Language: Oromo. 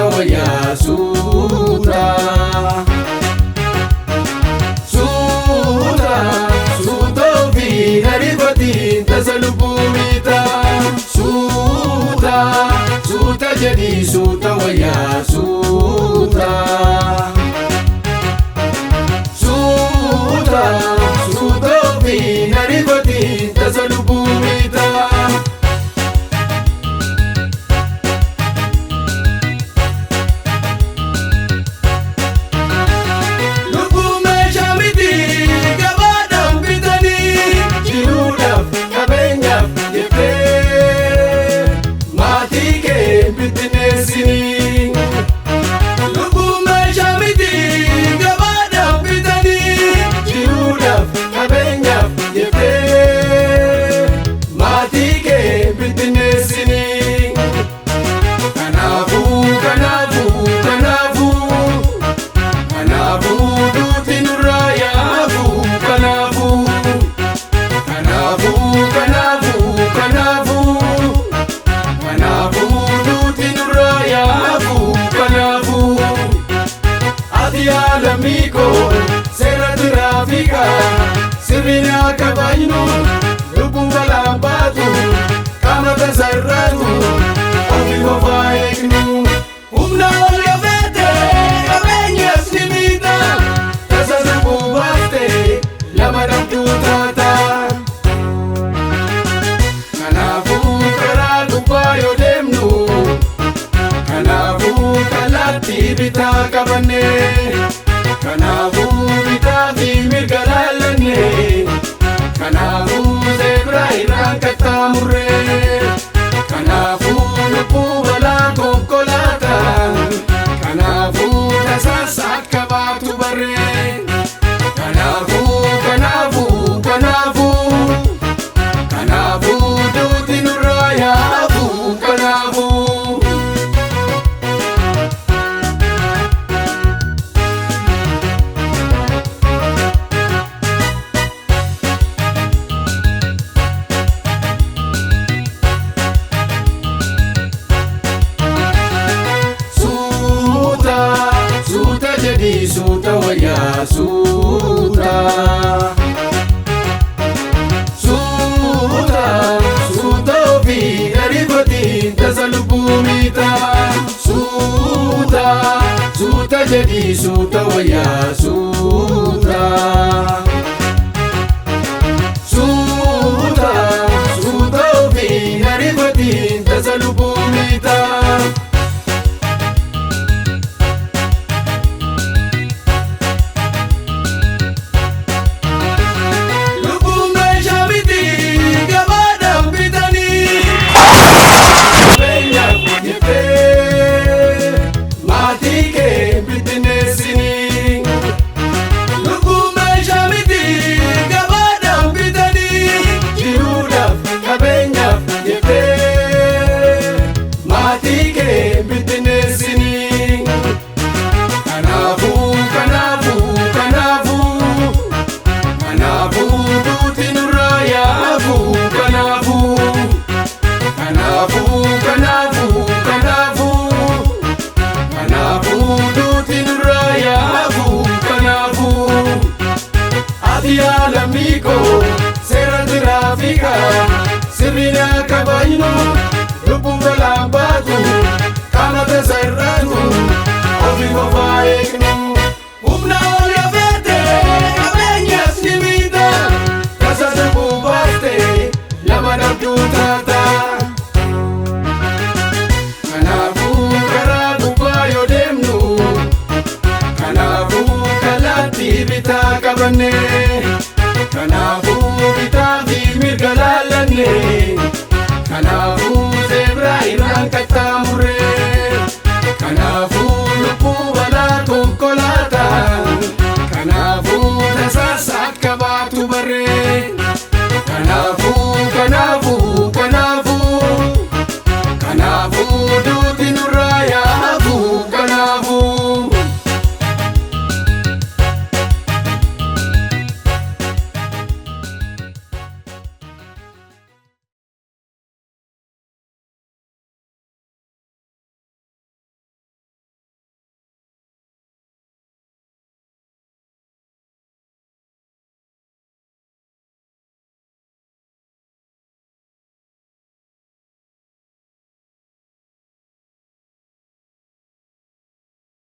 suuta wayyaa suuta. Suuta suuta ofii ariifatiin tasa lubbuu miita. Suuta suuta jedhii suuta wayyaa suuta. Suuta suuta ofii ariifatiin tasa lubbuu miita. Lubbuun meeshaa miti gabaadhaan bitanii jiruudhaaf qabeenyaaf jettee maatii kee bittinneessinii. Lubbuun meeshaa miti gabaadhaan bitanii jiruudhaaf qabeenyaaf jettee maatii kee bittinneessinii. Kanaafuu kanaafuu kanaafuu. Kanaafuu duuti nurraa yaafuu kanaafuu kanaafuu kanaafuu kanaafuu kanaafuu duuti nurraa yaafuu kanaafuu ati yaala miikoo seera tiraafikaa sirriin akka baay'inu lubbuun balaan baatu qaama tasarraatu ofi qofaa eegnu humna ol yafeete qabeenyas ni miidha tasa lubbuu baaste lama dhabduu taata. Kanaafuu karaa gubbaa yoo deemnu kanaafuu kallattii bitaa qabanne kanaafuu bitaa fi mirga laallanne kanaafuu zeebraa irraan qaxxaamurre kanaafuu lubbuu balaa konkolaataa kanaafuu tasaas akka baatu barre kanaafuu kanaafuu kanaafuu kanaafuu duuti nurraa yaafuu kanaafuu. Suuta suuta jedhii suuta wayyaa suuta. Suuta suuta ofii ariifatiin tasa lubbuu miita. Suuta suuta jedhii suuta wayyaa suuta. Suuta suuta ofii ariifatiin tasa lubbuu miita. Lubbuun meeshaa miti gabaadhaan bitanii qabeenyaaf jettee maatii kee bittinneessinii. Lubbuun meeshaa miti gabaadhaan bitanii jiruudhaaf qabeenyaaf jettee maatii kee bittinneessinii. Kanaafuu kanaafuu kanaafuu. Kanaafuu duuti nurraa yaafuu kanaafuu kanaafuu kanaafuu kanaafuu kanaafuu duuti nurraa yaafuu kanaafuu ati yaala miikoo seera tiraafikaa sirriin akka baay'inu lubbuun balaan baatu qaama tasarraatu ofi qofaa eegnu humna ol yafeete qabeenyas ni miidha tasa lubbuu baaste lama dhabduu taata. Kanaafuu karaa gubbaa yoo deemnu kanaafuu kallattii bitaa qabanne kanaafuu bitaa fi mirga laallanne kanaafuu zeebraa irraan qaxxaamurre kanaafuu.